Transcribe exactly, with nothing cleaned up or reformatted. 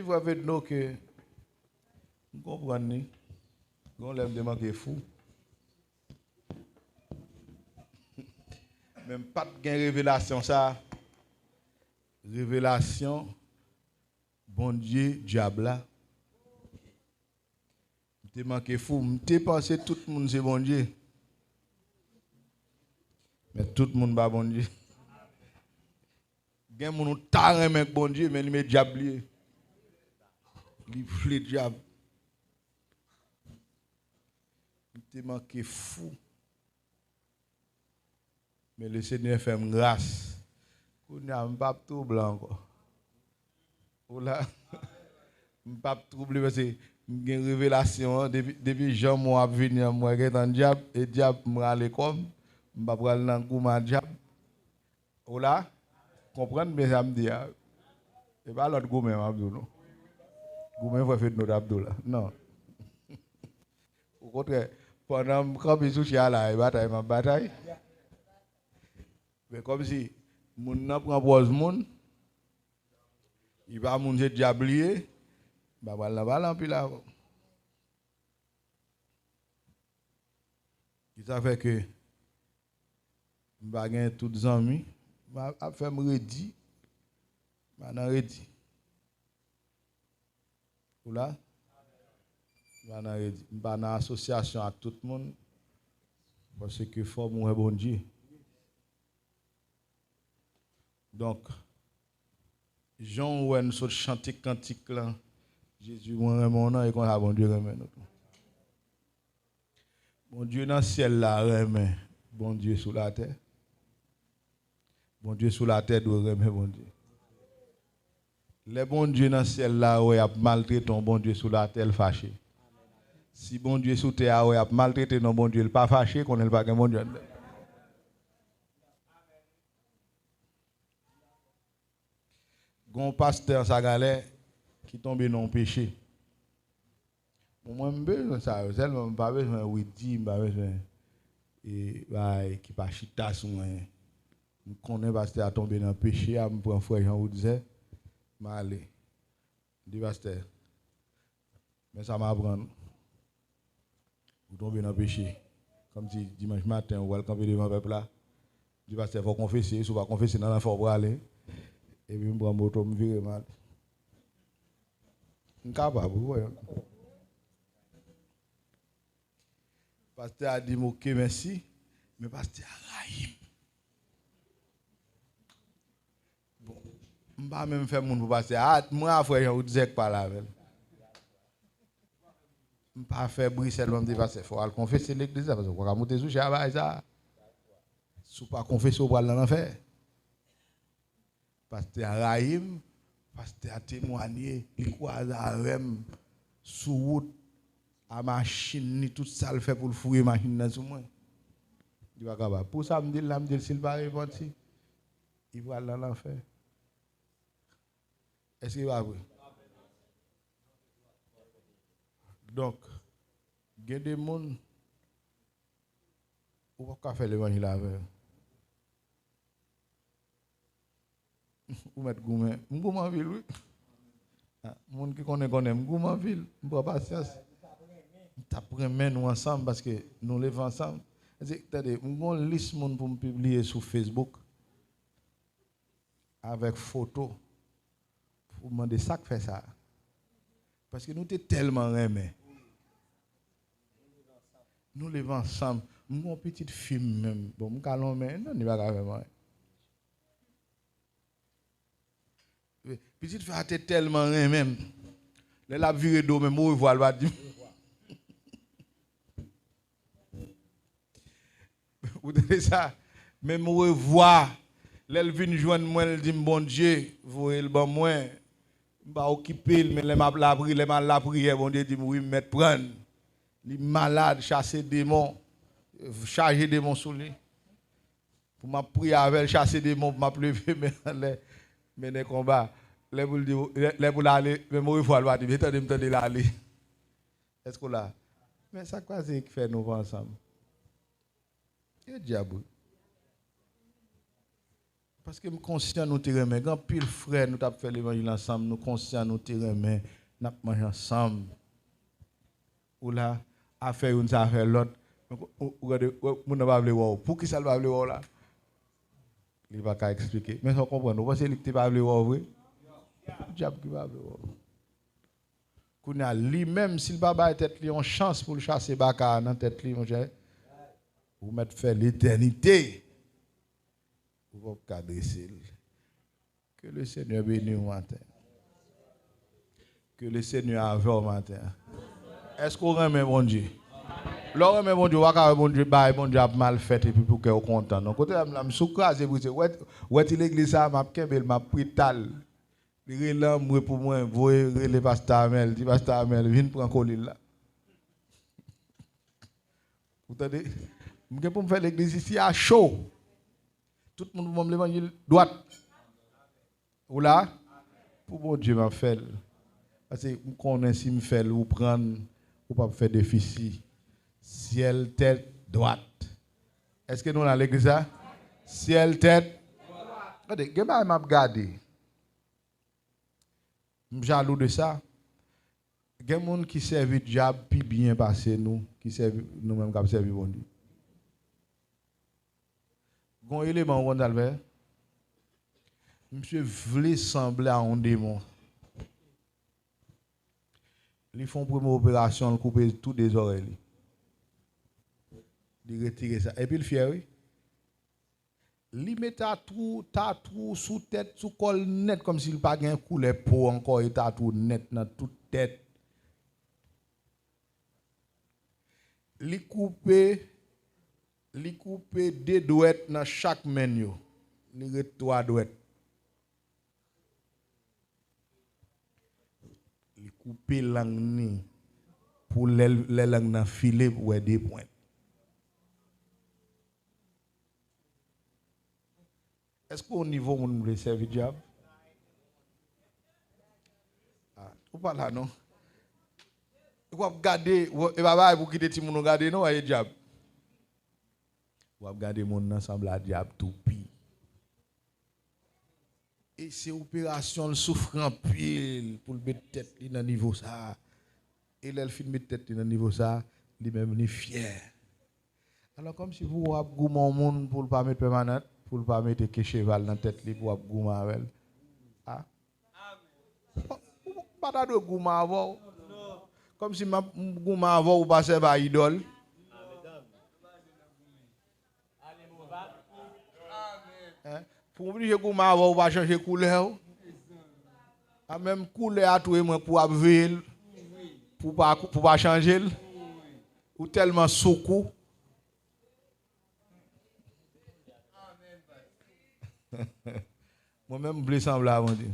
Frè Fedno ke m konprann li. Gon lè m te manke fou. Men m pa t gen revelasyon sa. Revelasyon Bondye, dyab la. M te manke fou. M te panse tout moun se Bondye. Men tout moun pa Bondye. Gen moun ou ta renmen k Bondye, men li men dyab li ye. Li vle dyab. M te manke fou. Men Lesenyè fè m gras. Kounye a, m p ap twouble ankò. Ou la? M p ap twouble paske m gen revelasyon an. Depi, depi jan mò ap vini an, m wè gentan dyab, e dyab, m rale kò m. M pa pral nan goumen a dyab. Ou la? Konprann byen sa m di a. E pa lòt goumen m ap di w non. Goumen frè Fedno t ap di w la. Non. Okontrè, pandan m kanpe sou chè a la, e batay m ap batay. Men kòmsi moun nan pran pòz moun, li pa moun, se dyab li ye, m pa pral nan pale anpil avè w. Ki sa fè ke m pa gen tout zanmi, m a- ap fè m redi, m pa nan redi. Ou la? M pa nan redi, m pa nan asosyasyon ak tout moun, paske fò m wè Bondye. Donk, jan w wè n sot chante kantik lan, Jezi, mwen renmen w nan, e konsa Bondye renmen nou tou. Bondye nan syèl la renmen Bondye sou latè. Bondye sou latè dwe renmen Bondye. Lè Bondye nan syèl la wè y ap maltrete yon Bondye sou latè, l fache. Si Bondye sou tè a wè y ap maltrete yon Bondye, l pa fache, konnen l pa gen Bondye anndan. Gon pastè Sagalè ki tonbe nan yon peche. Bon, mwen, m bezwen sa yo sèlman, m pa bezwen redi, m pa bezwen e, bagay ki pa chita sou mwen. M konnen pastè a tonbe nan peche a, m pran frè Jean Woodzer, m ale. M di, pastè, men sa m aprann. Ou tonbe nan peche. Kòmsi dimanch maten, ou pral kanpe devan pèp la. Di pastè, fò w konfese, si w pa konfese, nan lanfè w prale. Epi m pran moto, m vire, m ale. M kapab, wi, wè. Pastè a di m, "Oke, mèsi." Men pastè a rayi m. Bon, m pa menm fè moun pou pastè a. A, mwen a frè Jean Woodzer k pale avè l. M pa fè bri sèlman, m di, "Pastè, fò w al konfese legliz la, paske w pa ka moute sou chè a bagay sa a. Si w pa konfese, w pral nan lanfè." Pastè a rayi m, pastè a temwanye, li kwaze avè m sou wout a machin li, tout sa l fè pou l fouye machin nan sou mwen. Li pa kapab. Pou sa m di l la, m di l si l pa repanti, li pral nan lanfè. Èske pa vre? Donk, gen de moun, ou p ap ka fè levanjil avè yo. Ou mèt goumen. M goumen anpil, wi. Ah, moun ki konnen, konnen. M goumen anpil. M pran pasyans. M t ap renmen nou ansanm paske nou leve ansanm. Tande, m gon lis moun pou m pibliye sou Facebook avèk foto pou mande sa k fè sa. Paske nou te tèlman renmen. Nou leve ansanm. M gon pitit fi m menm. Bon, m ka lonmen, non, li pa ka fè m anyen. Pitit fi a te tèlman renmen m. Lè l ap vire do, menm orevwa, l pa di m. Ou tande sa? Menm orevwa. Lè l vin jwenn mwen, l di m, "Bondye voye l ban mwen." M pa okipe l, men lè m ap lapri-, lè m al lapriyè, Bondye di m, "Wi, m mèt pran l." Li malad, chase demon, chaje demon sou li. Pou m ap priye avè l, chase demon, pou m ap leve men anlè, mennen konba. Lè pou l di, lè, lè pou l ale, menm orevwa, l pa di, "Men tande m, tande l ale." Èske w la? Men sa k pase k fè nou pa ansanm? E dyab, wi. Paske m konsyan nou te renmen. Gen anpil frè nou t ap fè levanjil ansanm, nou konsyan nou te renmen, n ap manje ansanm. Ou la, afè youn sa afè lòt. Ou, ou, ou gade, ou, moun nan pa vle wè w. Poukisa l pa vle wè w la? Li pa ka eksplike. Men sa w konprann. Ou panse li te pa vle wè w vre? Dyab ki pa vle wè w. Kounye a, li menm, si l pa bay tèt li yon chans pou l chase baka a nan tèt li, monchè, ou mèt fè letènite. Ou p ap ka drese l. Que le Seigneur béni w maten. Que le Seigneur avè w maten. Èske w renmen Bondye? Lè w renmen Bondye, w pa ka wè Bondye bay, Bondye ap mal fèt epi pou kè w kontan. Non, kote m la, m sou kraze brize. Wè, wè ti legliz sa, m ap kenbe l, m ap priye l. Li rele anmwe pou mwen, voye rele pastè Amèl, di pastè Amèl, vin pran kolil la. Ou tande? M gen pou m fè legliz isi a cho. Tout moun pou ban m levanjil dwat. Ou la? Pou Bondye m ap fè l. Paske m konnen si m fè l, ou pran l, ou p ap fè defisi. Syèl tèt dwat. Èske nou la legliz la? Syèl tèt. Gade, gen bagay m ap gade. M jalou de sa. Gen moun ki sèvi dyab pi byen pase nou, ki sèvi, nou menm k ap sèvi Bondye. Gon eleman ou konn sa l fè? Misye vle sanble a yon demon. Li fè yon premye operasyon, l koupe tou de zòrèy li. Li retire sa. Epi l fyè, wi. Li met tatou, tatou sou tèt, sou kò l nèt, kòmsi l pa gen koulè po ankò, e tatou nèt nan tout tèt. Li koupe, li koupe de dwèt nan chak men yo. Li ret twa dwèt. Li koupe lang ni pou lè, lè lang nan file pou wè de pwent. Èske w nivo moun vle sèvi dyab? Ah, ou pa la non. W ap gade, w, e pa bagay pou kite timoun ou gade non, e dyab. W ap gade moun nan sanble a dyab toupi. E se operasyon l soufri anpil pou l met tèt li nan nivo sa a. E lè l fin met tèt li nan nivo sa a, li menm li fyè. Alò, kòmsi pou w ap goumen yon moun pou l pa met pèmanant, pou l pa mete ke cheval nan tèt li pou w ap goumen avè l. A? Ou pa ta dwe goumen avè w. Kòmsi m ap goumen avè w, ou pa sèvi a idòl. Hein? Pou w oblije goumen avè w, ou pa chanje koulè w. A, menm koulè a tou e mwen pou w ap veye l, pou w pa, pou w pa chanje l. Ou tèlman sou kou. Mwen menm, m vle sanble a Bondye.